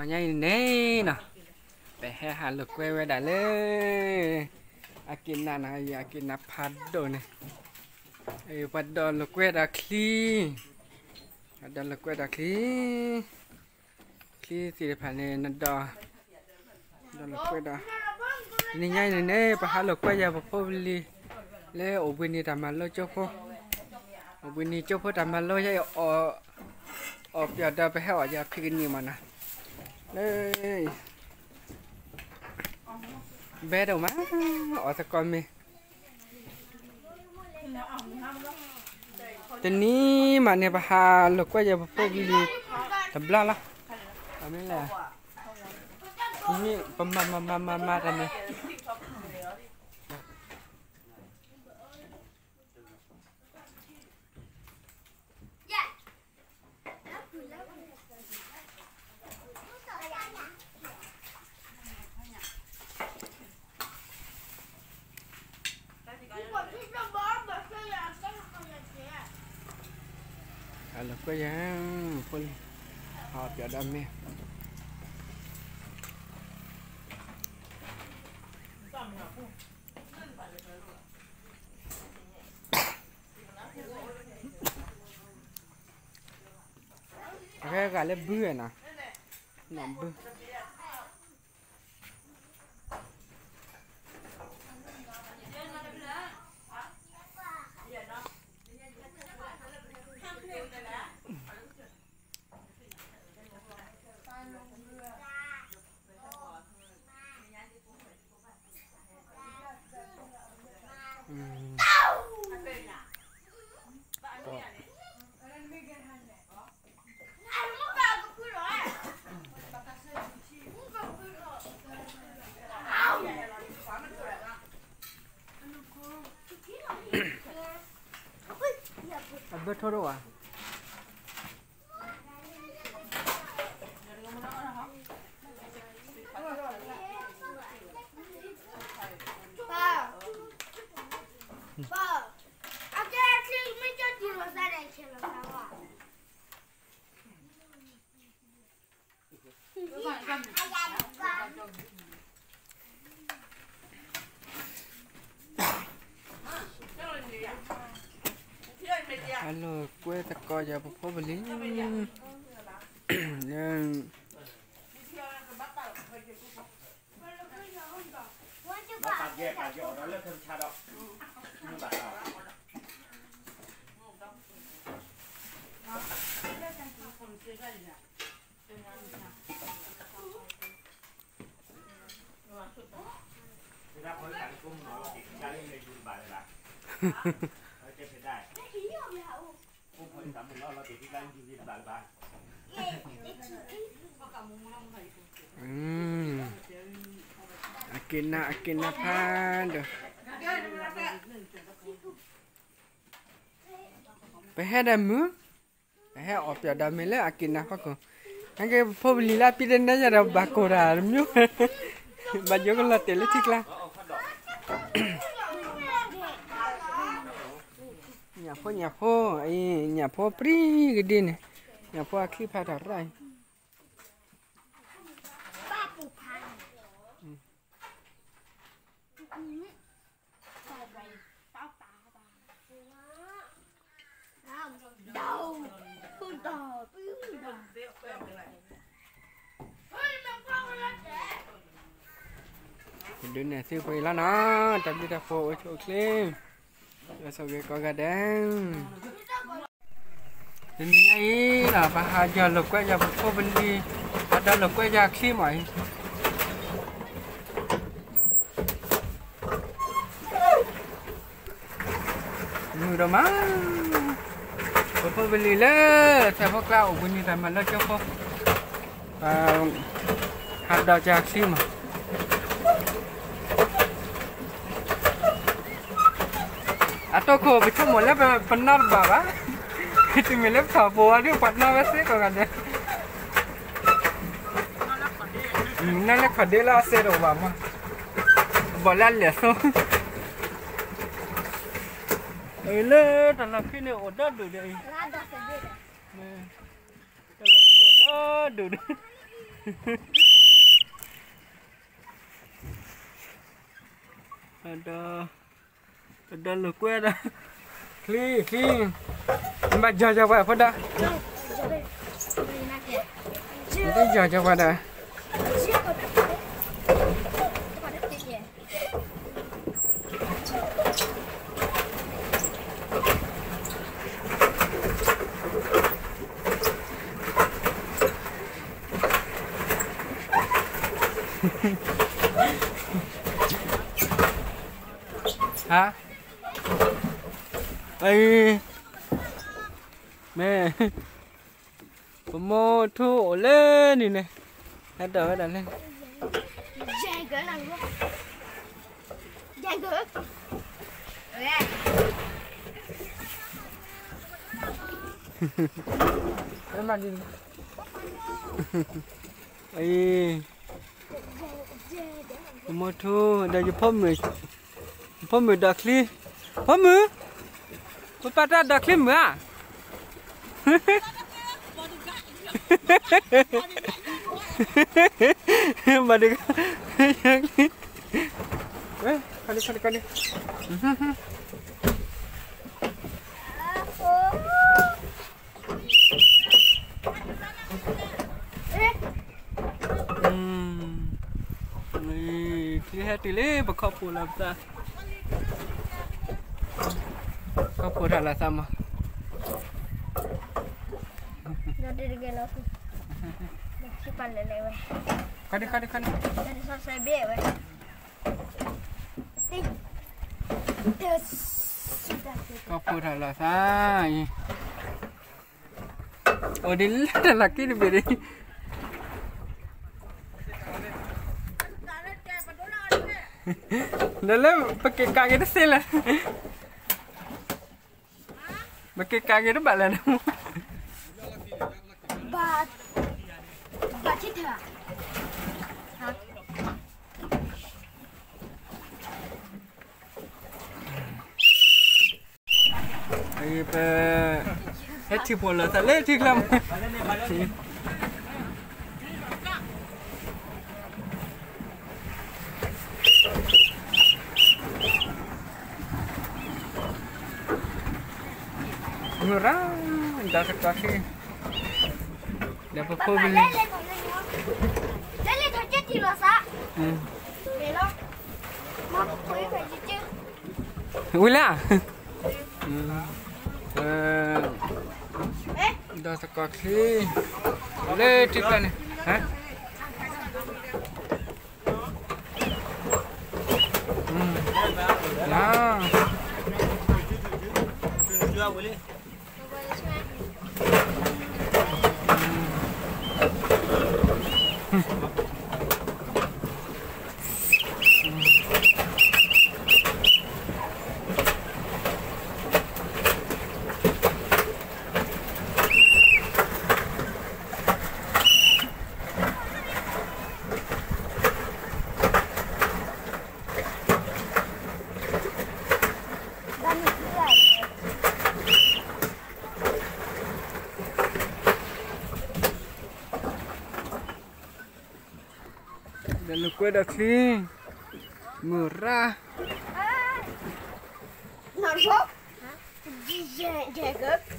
ညါအံၤန့ၣ်နီၤ, ပဟဲဟးလိာ်ကွဲဝဲဒၣ်လၢ အက့ၤနၤနီၤ, အက့ၤနၤဖးဒိၣ်န့ၣ်, ပှၤဒိးလိာ်ကွဲဒီးချံ, ပှၤဒိးလိာ်ကွဲဒီးချံ, ချံသ့ၣ်တဖၣ်န့ၣ် နဒိး, ဒိးလိာ်ကွဲဒီး, တနံၤညါအံၤန့ၣ်န့ၣ် ပဟးလိာ်ကွဲယၤပဖိပလံၤ လၢအိၣ်ဘှံးနံၤတၢ်မၤလိကၠိဖိ, အိၣ်ဘှံးနံၤကၠိဖိတၢ်မၤလိယဲအံၤ အီၣ်ပၠီၣ်ဒီးပဟဲအီၣ်ယၤဖံးကနံၣ်မးနီၤ, လၢ ဘဲဒိၣ်မး, အီၣ်သကိးမ့ၤ, တနံၤမးန့ၣ် ပဟးလိာ်ကွဲယၤပဖိပလံၤတဘျီလီၤ, မ့ၢ်လဲၣ်, မ့ၢ်ပမၤမၤမၤမၤမၤတၢ်န့ၣ် အလိာ်ကွဲယၤ, ဖိလံၤ, အီၣ်ပၠီၣ်ဒီးမ့ၤ အဂၤလၢဘုဧါနီၤ, နီၢ်ဘု အဘၢထိၣ်ဒိၣ်ဝဲ အလိာ်ကွဲသကိးယၤပဖိပလံၤ အက့ၤနၤ အက့ၤနၤဖး ဒီး ပဟဲဒီးမုာ်, ပဟဲအီၣ်ပၠီၣ်ဒီးမ့ၤလၢအက့ၤနၤဖီခိၣ်, နက့ၤဖိပလံၤလၢပံတနဲယၤဒီးဘၣ်ကိၢ်တၢ်တမံၤ, ဘၣ်ယိကလီၤတဲာ်လၢထံကျါ ညၣ်ဖိ ညၣ်ဖိ, ညၣ်ဖိပြံကဒ့န့ၣ်, ညၣ်ဖိအချံဖးထီၣ်ရၣ်အံၤ ဒုးနဲၣ်သုပှဲၤလီၤနီၤ, တၢ်ဘျုးတၢ်ဖှိၣ်အိၣ်ဆူၣ်အိၣ်ချ့, ယွၤဆိၣ်ဂ့ၤကိးဂၤဒဲး. တနံၤညါအံၤနီၤ ပဟးယီၤလိာ်ကွဲယၤပဖိပလံၤ, ပဒီးလိာ်ကွဲယၤချံမးအံၤ မုာ်ဒိၣ်မး, ပဖိပလံၤလၢ ဆဲးဖိကျါအိၣ်ဘှံးနံၤတၢ်မၤလိကၠိဖိ, ဟးဒီးကချံမး, အတိၢ်ခိၣ်ပဆိကမိၣ်လၢပနီတဘၣ်ဘၣ်, တုၤမ့ၢ်လၢပထီၣ်ပဝဲဒၣ်ပှၤနီဝဲစ့ၢ်ကီးဂၤဒဲး, နီၢ်လၢခီၣ်ဒ့လၢအစဲးတအိၣ်ဘၣ်မး, ဘီၣ်လၢအလဲၢ်သိ လၢတၢ်လီၢ်ခံန့ၣ်အိၣ်ဒီဒူၣ်ဒီးအံၤ, တၢ်လီၢ်ခံအိၣ်ဒီဒူၣ်ဒီး, ဒီး ဒီးလိာ်ကွဲဒီး ချံ ချံ နဘၣ်ယီၤကီးပှၤဖိဒါ, နဘၣ်ယီၤကီးပှၤဒီး ဟါ, အံၤ, မ့ၢ်, ပမိၢ်ထူအိၣ်လၢန့ၣ်န့ၣ်, ဟဲဒိးဝဲဒၣ်လၢ အံၤ, ပမိၢ်ထူဒီးယဖိမုၣ်, ယဖိမုၣ်ဒိးချံ, ဖိမုၣ်, ပပၢ်တၢ်ဒိးချံမုၣ်ဧါ, ဘၣ်ဒုး, ခီဒံခီဒံခီဒံ ချံဟဲတုၤလံ ပခီၣ်ဖိလီၤပသး, ခီၣ်ဖိထီၣ်လီၤသးမး, ခီဒံခီဒံခီဒံ, ခီၣ်ဖိထီၣ်လီၤသးအံၤ, အိၣ်ဒ်လၢတၢ်လီၢ်ခံတဘ့ၣ်ဒံး, ဒီးလၢပက့ၤကးက့ၤတသ့လၢၤ, ပက့ၤကးက့ၤတဘၣ်လၢၤ, ဘၣ်, ဘၣ်ထံၣ်တၢ် ပ ဟဲထံၣ်ဖိလီၤသးလၢထံကျါမး, မုၢ်ရၢ်, ဒီးသကိးခံ, ဒီးပဖိပလံၤ, ဝံၤလၢ ဒီးသကိးချံ လၢထံကျါန့ၣ်, ဟါ, ဒီးလိာ်ကွဲဒီးချံ, မုၢ်ရၢ်, န